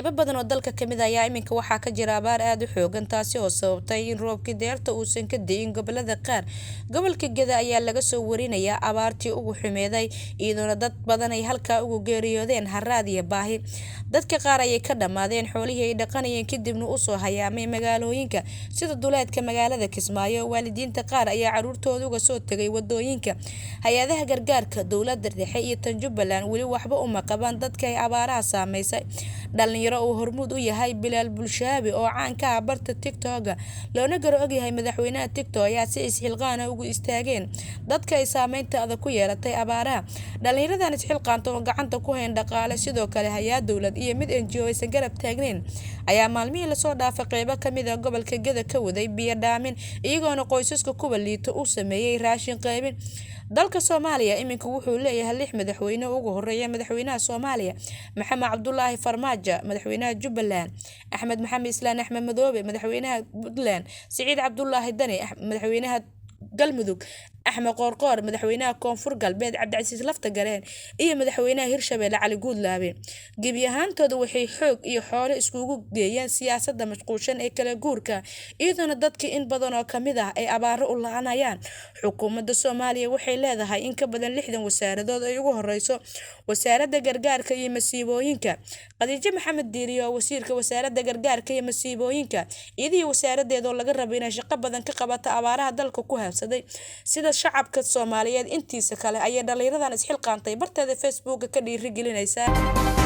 Qaybo badan oo dalka kamid ah ayaa iminka waxaa ka jira abaar aada u xoogan, taasi oo sababtay in roobkii deerta uusan ka di'in gobolada qaar. Gobolka Geda ayaa laga soo warinayaa abaartii ugu xumeeday, iyadoona dad badan ay halkaa ugu geeriyoodeen haraad iyo baahi. Dadka qaar ayay ka dhammaadeen xoolihii ay dhaqanayeen, kadibna usoo hayaamay magaalooyinka sida duleedka magaalada Kismaayo. Waalidiinta qaar ayaa caruurtooda uga soo tegay wadooyinka. Hay-adaha gargaarka dowlada dhexe iyo tan Jubbaland weli waxba uma qabaan dadka ay abaaraha saameysay. Dhalinyaro uu hormuud u yahay Bilaal Bulshaabi oo caan ka ah barta TikTok-ga loona garo ogyahay madaxweynaha TikTok ayaa si isxilqaana ugu istaageen dadka ay saameynta adag ku yeelatay abaaraha. Dhalinyaradan isxilqaanta oo gacanta ku hayn dhaqaale, sidoo kale hay-ad dowlad iyo mid NGO aysan garab taagneyn, ayaa maalmihii lasoo dhaafay qeybo kamid ah gobolka Geda ka waday biyo dhaamin, iyagoona qoysaska kuwa liito u sameeyay raashin qaybin. Dalka Soomaaliya iminka wuxuu leeyahay 6 madaxweyne. Ugu horeeya madaxweynaha Soomaaliya Maxamed Cabdulaahi Farmaajo, madaxweynaha Jubbaland Axmed Maxamed Islaan Axmed Madoobe, madaxweynaha Puntland Siciid Cabdulaahi Dani, madaxweynaha Galmudug Axmed Qoorqoor, madaxweynaha Koonfur Galbeed Cabdicasiis Laftagareen iyo madaxweynaha Hirshabeelle Cali Guudlaabe. Gebi ahaantooda waxay xoog iyo xoolo iskugu geeyeen siyaasadda mashquulshan ee kala guurka, iyadoona dadka in badan oo kamid ah ay abaaro u la-anayaan. Xukuumadda Soomaaliya waxay leedahay in ka badan 60 wasaaradood ay ugu horeyso wasaaradda gargaarka iyo masiibooyinka. Khadiijo Maxamed Diiriye oo wasiirka wasaaradda gargaarka iyo masiibooyinka, iyadii wasaaraddeeda oo laga rabo inay shaqo badan ka qabato abaaraha dalka ku habsaday sida shacabka Soomaaliyeed intiisa kale, ayay dhalinyaradan isxilqaantay barteeda Facebooka ka dhiirigelinaysaa.